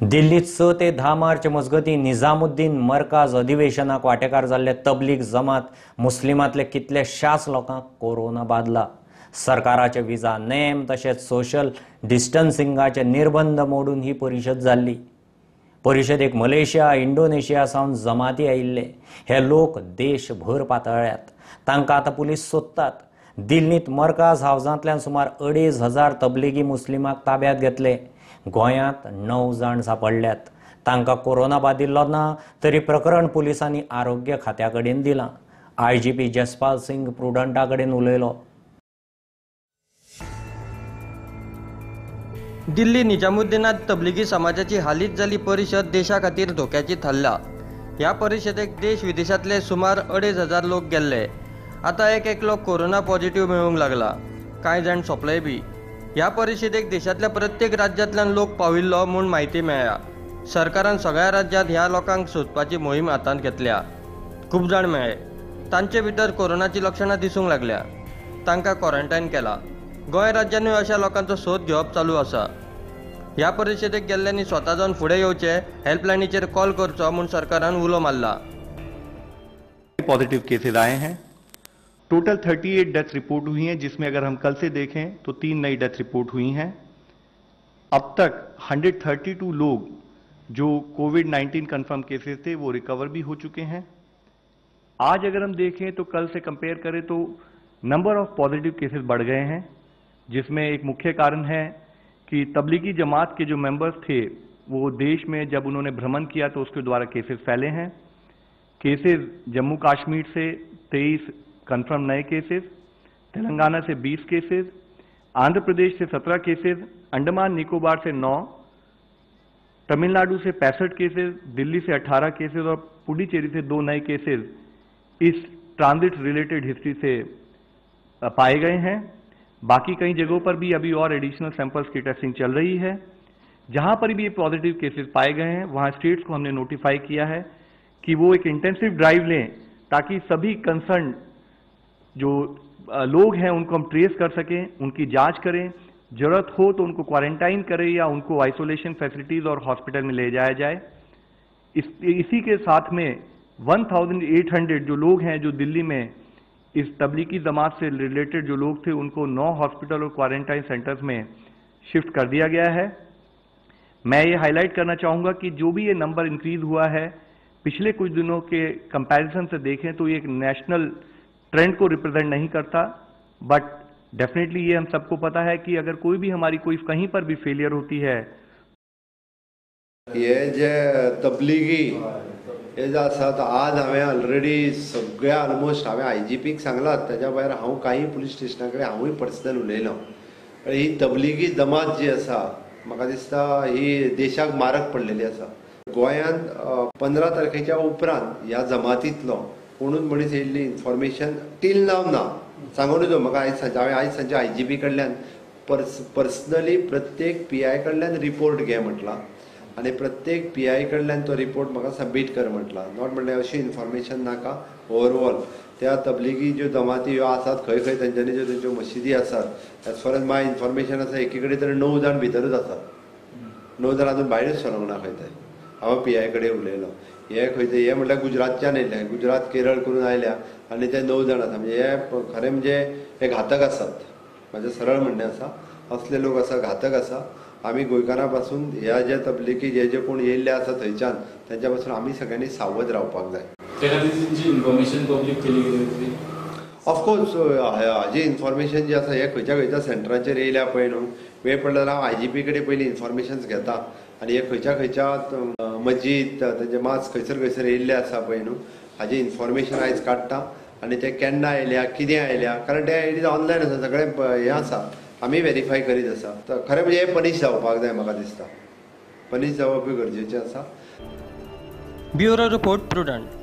दिल्लीत 6 ते 10 मार्च मजगतीं निजामुद्दीन मरकाज अधिवेशनाक वांटेकार जाल्ले तबलीग जमात मुस्लिमांतले कितलेशाच लोकांक कोरोना बादला. सरकाराचे विजा नेम तशेंच सोशल डिस्टन्सिंगाचे निर्बंध मोडून ही परिशद जाल्ली. परिशदेक मलेशिया, इंडोनेशिया सावन जमाती आयिल्ले. हे लोक देशभर पातळ्ळ्यात. तांकां आतां पुलीस सोदतात. दिल्लींत मरकाज हावजांतल्यान सुमार 2500 तबलिगी मुस्लिमांक ताब्यांत घेतले. गोंयांत 9 जाण सापडल्यात. तांकां कोरोना बादिल्लो ना तरी प्रकरण पुलिसांनी आरोग्य खात्या कडेन दिलां. IGP Jaspal Singh प्रुडंटा कडेन उलयलो. दिल्ली निजामुद्दीनात तबलिगी समाजाची हालींच जाल्ली परिशद देशा खातीर धोक्याची थारल्या. ह्या परिशदेक देश विदेशांतले सुमार 2500 लोक गेल्ले. आतां एक एकलो कोरोना पॉझिटिव्ह मेळूंक लागला. कांय जाण सोंपलेय बी. ह्या परिशदेक देशांतल्या प्रत्येक राज्यांतल्यान लोक पाविल्लो म्हूण म्हायती मेळ्ळ्या. सरकारान सगळ्या राज्यांत ह्या लोकांक सोदपाची मोहीम हातांत घेतल्या. खूब जाण मेळ्ळे. तांचे भितर कोरोनाची लक्षणां दिसूंक लागल्या. तांकां क्वॉरंटायन केला. गोंय राज्यानूय अशा लोकांचो सोद घेवप चालू आसा. ह्या परिशदेक गेल्ल्यांनी स्वता जावन फुडें येवचे, हेल्पलायनीचेर कॉल करचो म्हूण सरकारान उलो मारला. पॉजिटिव केसेज आए हैं. टोटल 38 डेथ रिपोर्ट हुई हैं, जिसमें अगर हम कल से देखें तो 3 नई डेथ रिपोर्ट हुई हैं. अब तक 132 लोग जो कोविड-19 कंफर्म केसेस थे वो रिकवर भी हो चुके हैं. आज अगर हम देखें तो कल से कंपेयर करें तो नंबर ऑफ पॉजिटिव केसेस बढ़ गए हैं, जिसमें एक मुख्य कारण है कि तबलीगी जमात के जो मेंबर्स थे वो देश में जब उन्होंने भ्रमण किया तो उसके द्वारा केसेस फैले हैं. केसेस जम्मू कश्मीर से 23 कंफर्म नए केसेस, तेलंगाना से 20 केसेस, आंध्र प्रदेश से 17 केसेस, अंडमान निकोबार से 9, तमिलनाडु से 65 केसेस, दिल्ली से 18 केसेस और पुडुचेरी से 2 नए केसेस इस ट्रांजिट रिलेटेड हिस्ट्री से पाए गए हैं. बाकी कई जगहों पर भी अभी और एडिशनल सैंपल्स की टेस्टिंग चल रही है. जहां पर भी ये पॉजिटिव केसेस पाए गए हैं वहां स्टेट्स को हमने नोटिफाई किया है कि वो एक इंटेंसिव ड्राइव लें ताकि सभी कंसर्न जो लोग हैं उनको हम ट्रेस कर सकें, उनकी जांच करें, जरूरत हो तो उनको क्वारंटाइन करें या उनको आइसोलेशन फैसिलिटीज और हॉस्पिटल में ले जाया जाए. इसी के साथ में 1800 जो लोग हैं जो दिल्ली में इस तबलीगी जमात से रिलेटेड जो लोग थे उनको 9 हॉस्पिटल और क्वारंटाइन सेंटर्स में शिफ्ट कर दिया गया है. मैं ये हाईलाइट करना चाहूँगा कि जो भी ये नंबर इंक्रीज हुआ है पिछले कुछ दिनों के कंपैरिजन से देखें तो ये एक नेशनल ट्रेंड को रिप्रेजेंट नहीं करता, बट डेफिनेटली ये हम सबको पता है कि अगर कोई भी हमारी कोई कहीं पर भी फेलियर होती है. ये जे तबलीगी हे जे आसात आज हांवें ऑलरेडी सगळे ऑलमोस्ट हांवें आयजीपीक सांगलां. ताच्या भायर हांव कांय पुलीस स्टेशना कडेन हांवूय पर्सनल उलयलो. ही तबलीगी जमात जी आसा म्हाका दिसता ही देशाक मारक पडलेली आसा. गोंयांत 15 तारखेच्या उपरांत ह्या जमातींतलो कोणूच मनीस येयल्ली इन्फॉर्मेशन टील नाव ना. सांगून दिवं म्हाका आयज सांजचे हांवें आयज सांजचे आयजीपी कडल्यान पर्सनली प्रत्येक पीआय कडल्यान रिपोर्ट घे म्हटलां आनी प्रत्येक पीआय कडल्यान तो रिपोर्ट म्हाका सबमीट कर म्हटलां. Not म्हणल्यार अशी इन्फॉर्मेशन नाका. ओवरऑल त्या तबलिगी ज्यो जमाती ह्यो आसात खंय खंय तेंच्यांनी ज्यो तेंच्यो मशिदी आसात as far as my information आसा एकी कडेन तर 9 जाण भितरूच आसात. 9 जाण अजून भायरूच सरोंक ना खंय ते. हांव पीआय कडेन उलयलो. हे खंय ते हे म्हटल्यार गुजरातच्यान येयले, गुजरात केरळ करून आयल्या आनी ते 9 जाण आसा. म्हणजे हे खरें म्हणजे हे घातक आसात. म्हाजें सरळ म्हणणें आसा असले लोक आसा घातक आसा. आमी गोंयकारां पासून ह्या ज्या तबलिकी जे जे कोण येयल्ले आसा थंयच्यान तेंच्या पासून आमी सगळ्यांनी सावध रावपाक जाय. ऑफकोर्स हाजी इन्फॉर्मेशन जी आसा हे खंयच्या खंयच्या सेंटरांचेर येयल्या पळय न्हू, वेळ पडलो जाल्यार हांव आयजीपी कडेन पयलीं इन्फॉर्मेशन्स घेता आनी हे खंयच्या खंयच्या मस्जीद तेंचे मास खंयसर खंयसर येयल्ले आसा पळय न्हू हाजी इन्फॉर्मेशन आयज काडटा आनी ते केन्ना आयल्या कितें आयल्या, कारण ते it is online आसा सगळें हें आसा आमी वेरीफाय करीत आसा. तर खरें म्हणजे हे पनिश जावपाक जाय म्हाका दिसता. पनिश जावप गरजेचें आसा. Bureau report, Prudent.